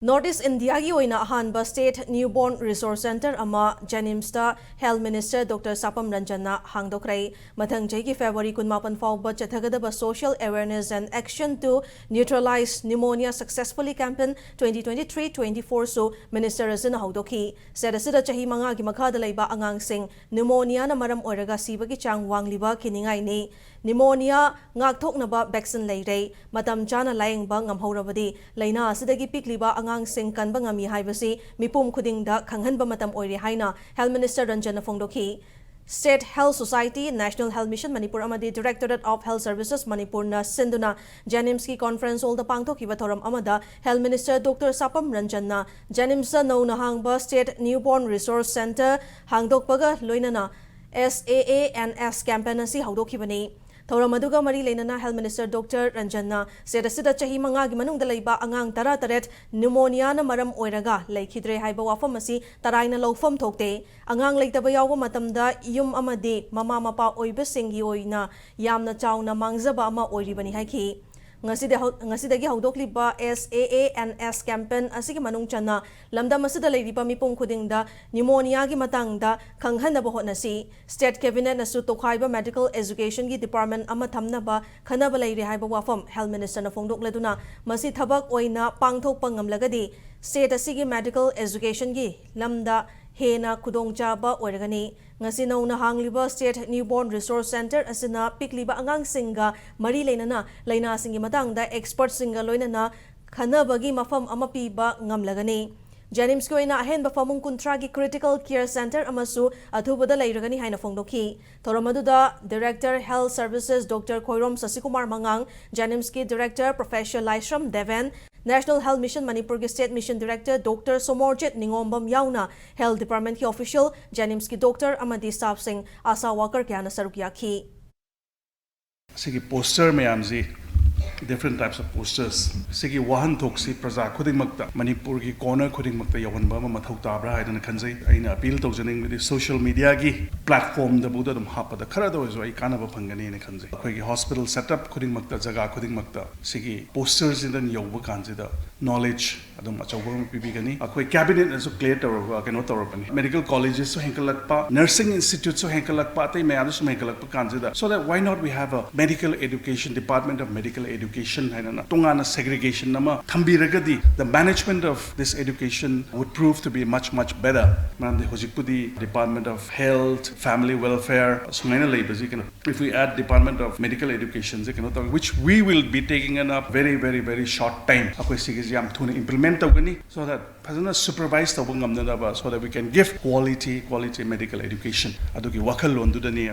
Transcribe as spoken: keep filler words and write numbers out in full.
North East India ꯒꯤ ꯑꯣꯏꯅ ꯑꯍꯥꯟꯕ State Newborn Resource Centre ꯑꯃ JNIMS ꯇ Health Minister Doctor ꯁꯥꯄꯝ ꯔꯟꯖꯟꯅ ꯍꯥꯡꯗꯣꯛꯈ꯭ꯔꯦ꯫ ꯃꯊꯪ ꯆꯍꯤꯒꯤ February ꯀꯨꯟꯃꯥꯄꯟ ꯐꯥꯎꯕ ꯆꯠꯊꯒꯗꯕ Social Awareness and Action to Neutralize Pneumonia Successfully Campaign twenty twenty-three twenty-four ꯁꯨ Minister ꯑꯁꯤꯅ ꯍꯧꯗꯣꯛꯈꯤ꯫ State ꯑꯁꯤꯗ ꯆꯍꯤ ꯃꯉꯥꯒꯤ ꯃꯈꯥꯗ ꯂꯩꯕ ꯑꯉꯥꯡꯁꯤꯡ pneumonia ꯅ ꯃꯔꯝ ꯑꯣꯏꯔꯒ ꯁꯤꯕꯒꯤ ꯆꯥꯡ ꯋꯥꯡꯂꯤꯕ ꯈꯤꯅꯤꯡꯉꯥꯏꯅꯤ꯫ Pneumonia ꯉꯥꯛꯊꯣꯛꯅꯕ vaccine ꯂꯩꯔꯦ꯫ ꯃꯇꯝ ꯆꯥꯅ ꯂꯥꯌꯦꯡꯕ ꯉꯝꯍꯧꯔꯕꯗꯤ ꯂꯥꯏꯅꯥ ꯑꯁꯤꯗꯒꯤ ꯄꯤꯛꯂꯤꯕ ꯑꯉꯥꯡꯁꯤꯡ ꯀꯟꯕ ꯉꯝꯃꯤ ꯍꯥꯏꯕꯁꯤ ꯃꯤꯄꯨꯝ ꯈꯨꯗꯤꯡꯗ ꯈꯪꯍꯟꯕ ꯃꯇꯝ ꯑꯣꯏꯔꯦ ꯍꯥꯏꯅ Health Minister ꯔꯟꯖꯟꯅ ꯐꯣꯡꯗꯣꯛꯈꯤ꯫ State Health Society, National Health Mission Manipur ꯑꯃꯗꯤ Directorate of Health Services ꯃꯅꯤꯄꯨꯔꯅ ꯁꯤꯟꯗꯨꯅ JNIMS ꯀꯤ conference hall ꯗ ꯄꯥꯡꯊꯣꯛꯈꯤꯕ ꯊꯧꯔꯝ ꯑꯃꯗ Health Minister Doctor ꯁꯥꯄꯝ ꯔꯟꯖꯟꯅ JNIMS ꯇ ꯅꯧꯅ ꯍꯥꯡꯕ State Newborn Resource Centre ꯍꯥꯡꯗꯣꯛꯄꯒ ꯂꯣꯏꯅꯅ S A A N S campaign ꯑꯁꯤ ꯍꯧꯗꯣꯛꯈꯤꯕꯅꯤ꯫ ꯊꯧꯔꯝ ꯑꯗꯨꯒ ꯃꯔꯤ ꯂꯩꯅꯅ Health Minister Doctor ꯔꯟꯖꯟꯅ state ꯑꯁꯤꯗ ꯆꯍꯤ ꯃꯉꯥꯒꯤ ꯃꯅꯨꯡꯗ ꯂꯩꯕ ꯑꯉꯥꯡ ꯇꯔꯥꯇꯔꯦꯠ pneumonia ꯅ ꯃꯔꯝ ꯑꯣꯏꯔꯒ ꯂꯩꯈꯤꯗ꯭ꯔꯦ ꯍꯥꯏꯕ ꯋꯥꯐꯝ ꯑꯁꯤ ꯇꯔꯥꯏꯅ ꯂꯧꯐꯝ ꯊꯣꯛꯇꯦ꯫ ꯑꯉꯥꯡ ꯂꯩꯇꯕ ꯌꯥꯎꯕ ꯃꯇꯝꯗ ꯌꯨꯝ ꯑꯃꯗꯤ ꯃꯃꯥ ꯃꯄꯥ ꯑꯣꯏꯕꯁꯤꯡꯒꯤ ꯑꯣꯏꯅ ꯌꯥꯝꯅ ꯆꯥꯎꯅ ꯃꯥꯡꯖꯕ ꯑꯃ ꯑꯣꯏꯔꯤꯕꯅꯤ ꯍꯥꯏꯈꯤ꯫ ꯉꯁꯤꯗꯤ ꯍꯧ-, ꯉꯁꯤꯗꯒꯤ ꯍꯧꯗꯣꯛꯂꯤꯕ S A A N S campaign ꯑꯁꯤꯒꯤ ꯃꯅꯨꯡ ꯆꯟꯅ ꯂꯝꯗꯝ ꯑꯁꯤꯗ ꯂꯩꯔꯤꯕ ꯃꯤꯄꯨꯝ ꯈꯨꯗꯤꯡꯗ pneumonia ꯒꯤ ꯃꯇꯥꯡꯗ ꯈꯪꯍꯟꯅꯕ ꯍꯣꯠꯅꯁꯤ꯫ State Cabinet ꯅꯁꯨ ꯇꯣꯈꯥꯏꯕ medical education ꯒꯤ department ꯑꯃ ꯊꯝꯅꯕ ꯈꯟꯅꯕ ꯂꯩꯔꯦ ꯍꯥꯏꯕ ꯋꯥꯐꯝ Health Minister ꯅ ꯐꯣꯡꯗꯣꯛꯂꯗꯨꯅ, ꯃꯁꯤ ꯊꯕꯛ ꯑꯣꯏꯅ ꯄꯥꯡꯊꯣꯛꯄ ꯉꯝꯂꯒꯗꯤ state ꯑꯁꯤꯒꯤ medical education ꯒꯤ ꯂꯝꯗ ꯍꯦꯟꯅ ꯈꯨꯗꯣꯡꯆꯥꯕ ꯑꯣꯏꯔꯒꯅꯤ꯫ ꯉꯁꯤ ꯅꯧꯅ ꯍꯥꯡꯂꯤꯕ State Newborn Resource Centre ꯑꯁꯤꯅ ꯄꯤꯛꯂꯤꯕ ꯑꯉꯥꯡꯁꯤꯡꯒ ꯃꯔꯤ ꯂꯩꯅꯅ ꯂꯥꯏꯅꯥꯁꯤꯡꯒꯤ ꯃꯇꯥꯡꯗ expert ꯁꯤꯡꯒ ꯂꯣꯏꯅꯅ ꯈꯟꯅꯕꯒꯤ ꯃꯐꯝ ꯑꯃ ꯄꯤꯕ ꯉꯝꯂꯒꯅꯤ꯫ JNIMS ꯀꯤ ꯑꯣꯏꯅ ꯑꯍꯦꯟꯕ ꯐꯃꯨꯡ ꯀꯨꯟꯊ꯭ꯔꯥꯒꯤ critical care centre ꯑꯃꯁꯨ ꯑꯊꯨꯕꯗ ꯂꯩꯔꯒꯅꯤ ꯍꯥꯏꯅ ꯐꯣꯡꯗꯣꯛꯈꯤ꯫ ꯊꯧꯔꯝ ꯑꯗꯨꯗ Director Health Services Doctor Khoirom ꯁꯁꯤꯀꯨꯃꯥꯔ ꯃꯉꯥꯡ, JNIMS ꯀꯤ Director Professor ꯂꯥꯏꯁ꯭ꯔꯝ ꯗꯦꯕꯦꯟ, National Health Mission ꯃꯅꯤꯄꯨꯔꯒꯤ State Mission Director Doctor Somorjit ꯅꯤꯉꯣꯝꯕꯝ ꯌꯥꯎꯅ Health Department ꯀꯤ official, JNIMS ꯀꯤ doctor ꯑꯃꯗꯤ staff ꯁꯤꯡ, ASHA worker ꯀꯌꯥꯅ ꯁꯔꯨꯛ ꯌꯥꯈꯤ꯫ ꯁꯤꯒꯤ poster ꯃꯌꯥꯝꯁꯤ, different types of posters, ꯁꯤꯒꯤ ꯋꯥꯍꯟꯊꯣꯛꯁꯤ ꯄ꯭ꯔꯖꯥ ꯈꯨꯗꯤꯡꯃꯛꯇ, ꯃꯅꯤꯄꯨꯔꯒꯤ corner ꯈꯨꯗꯤꯡꯃꯛꯇ ꯌꯧꯍꯟꯕ ꯑꯃ ꯃꯊꯧ ꯇꯥꯕ꯭ꯔꯥ ꯍꯥꯏꯗꯅ ꯈꯟꯖꯩ꯫ ꯑꯩꯅ appeal ꯇꯧꯖꯅꯤꯡꯕꯗꯤ social media ꯒꯤ platform ꯗꯐꯥꯎꯗ ꯑꯗꯨꯝ ꯍꯥꯞꯄꯗ ꯈꯔꯗ ꯑꯣꯏꯔꯁꯨ ꯑꯩ ꯀꯥꯟꯅꯕ ꯐꯪꯒꯅꯤꯅ ꯈꯟꯖꯩ꯫ ꯑꯩꯈꯣꯏꯒꯤ hospital setup ꯈꯨꯗꯤꯡꯃꯛꯇ, ꯖꯒꯥ ꯈꯨꯗꯤꯡꯃꯛꯇ ꯁꯤꯒꯤ poster ꯁꯤꯗ ꯌꯧꯕ ꯀꯥꯟꯁꯤꯗ knowledge ꯑꯗꯨꯝ ꯑꯆꯧꯕ ꯑꯃ ꯄꯤꯕꯤꯒꯅꯤ꯫ ꯑꯩꯈꯣꯏ cabinet ꯅꯁꯨ clear ꯇꯧꯔꯕ ꯀꯩꯅꯣ ꯇꯧꯔꯕꯅꯤ, medical colleges ꯁꯨ ꯍꯦꯟꯒꯠꯂꯛꯄ, nursing institute ꯁꯨ ꯍꯦꯟꯒꯠꯂꯛꯄ, ꯑꯇꯩ ꯃꯌꯥꯝꯗꯨ ꯁꯨꯝ ꯍꯦꯟꯒꯠꯂꯛꯄ ꯀꯥꯟꯁꯤꯗ, so that why not we have a medical education, department of medical education ꯍꯥꯏꯅ ꯇꯣꯉꯥꯟꯅ segregation ꯑꯃ ꯊꯝꯕꯤꯔꯒꯗꯤ, the management of this education would prove to be much much better. ꯃꯔꯝꯗꯤ ꯍꯧꯖꯤꯛꯄꯨꯗꯤ department of health, family welfare ꯁꯨꯃꯥꯏꯅ ꯂꯩꯕꯁꯤ ꯀꯩꯅꯣ, if we add department of medical education ꯁꯦ ꯀꯩꯅꯣ ꯇꯧꯋꯤ, which we will be taking in a very very very short time, ꯑꯩꯈꯣꯏ ꯁꯤꯒꯤꯁꯤ ꯌꯥꯝ ꯊꯨꯅ implement ꯇꯧꯒꯅꯤ, so that ꯐꯖꯅ supervise ꯇꯧꯕ ꯉꯝꯅꯅꯕ, so that we can give quality quality medical education ꯑꯗꯨꯒꯤ ꯋꯥꯈꯜꯂꯣꯟꯗꯨꯗꯅꯤ꯫